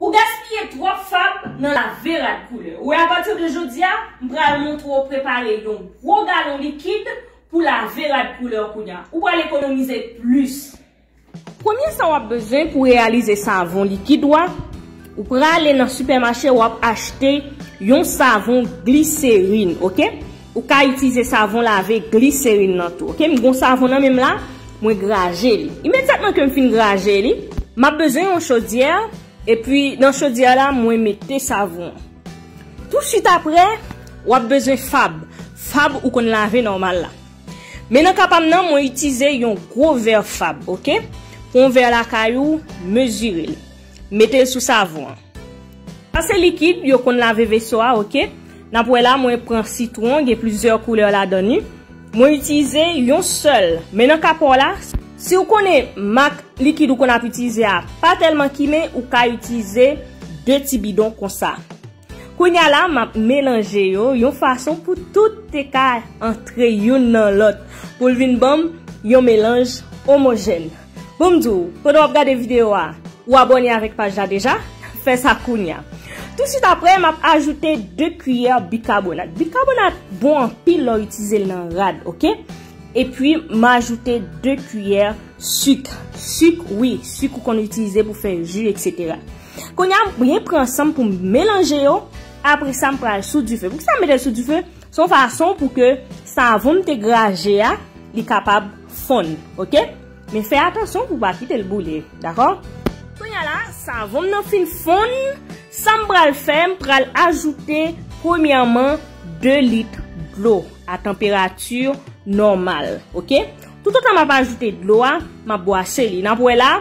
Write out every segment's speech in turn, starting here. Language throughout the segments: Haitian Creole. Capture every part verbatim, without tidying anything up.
Ou gaspiye twòp fab nan lave rad koulè. Ou wè, apati de jodi a, m pral montre w prepare yon gwo galon likid pou lave rad koulè w kounye a. Ou pral ekonomize plis. Premye sa w ap bezwen pou reyalize savon likid ou a, ou prale nan sipèmache, w ap achte yon savon gliserin, oke? Ou ka itilize savon lave gliserin nan tou, oke? M gon savon nan men m la, mwen graje li. Imedyatman ke m fin graje li, m ap bezwen yon chodyè, epi nan chodyè la, mwen mete savon an. Tousuit apre, w ap bezwen fab. Fab ou konn lave nòmal la. Men nan ka pa m nan, mwen itilize yon gwo vè fab, oke? Pran yon vè lakay ou, mezire l. Mete l sou savon an. Sa se likid yo konn lave veso a, oke? N ap wè la, mwen pran sitwon, gen plizyè koulè ladan li. Mwen itilize yon sèl. Men nan ka pa w la, si w konnen mak likid ou konn ap itilize a pa tèlman kimen, ou ka itilize de ti bidon konsa. Kounye a la, m ap melanje yo yon fason pou tout te ka antre youn nan lòt, pou l vin ban m yon melanj omojèn. Bon, m di w, pandan w ap gade videyo a, ou abòne avèk paj la deja? Fè sa kounye a. Tousuit apre, m ap ajoute de kiyè bikabonat. Bikabonat bon anpil lè w itilize l nan rad, oke? Epi, m ajoute de kiyè sik. Sik, wi, sik ou konn itilize pou fè ji, etsetera. Kounye a, m byen pran san m pou m melanje yo. Apre sa, m pral sou dife. Poukisa m mete l sou dife? Se yon fason pou ke savon m te graje a, li kapab fonn, oke? Men fè atansyon pou w pa kite l boule, dakò? Kounye a la, savon m nan fin fonn, sa m pral fè, m pral ajoute premyèman de lit dlo a tanperati nòmal, oke? Toutotan m ap ajoute dlo a, m ap bwase li. N ap wè la,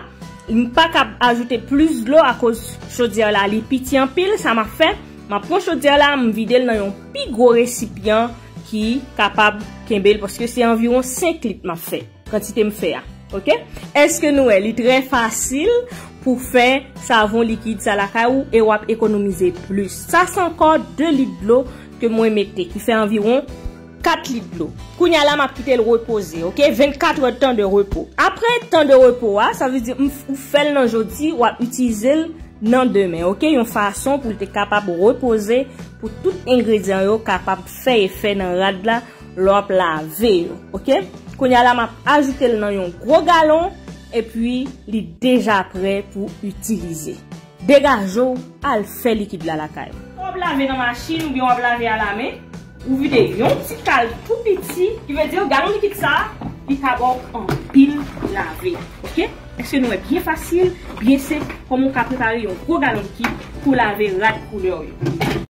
m pa kab ajoute plis dlo akoz chodyè la, li piti anpil. Sa m ap fè, m ap pran chodyè la, m vide l nan yon pi gwo resipyan ki kapab kenbe l, paske se anviwon senk lit m ap fè, kantite m fè a. Oke? Èske nou wè, li trè fasil pou fè savon likid sa lakay ou e w ap ekonomize plis. Sa se ankò de lit dlo ke mwen mete, ki fè anviwon kat lit dlo. Kounye a la, m ap kite l repoze, oke? Vennkat è tan de repo. Apre tan de repo a, sa vle di m f-, ou fè l nan jodi, w ap itilize l nan demen, oke? Yon fason pou l te kapab repoze, pou tout engredyan yo kapab fè efè nan rad la lè w ap lave yo, oke? Kounye a la, m ap ajoute l nan yon gwo galon, epi li deja prè pou itilize. Degaje w, al fè likid la lakay ou. Lè w ap lave nan machin oubyen w ap lave alamen, ou vide yon ti kal tou piti, ki vle di galon likid sa a, li ka ba w anpil lave. Oke? Èske nou wè byen fasil, byen senp, kòman w ka prepare yon gwo galon likid pou lave rad koulè w yo?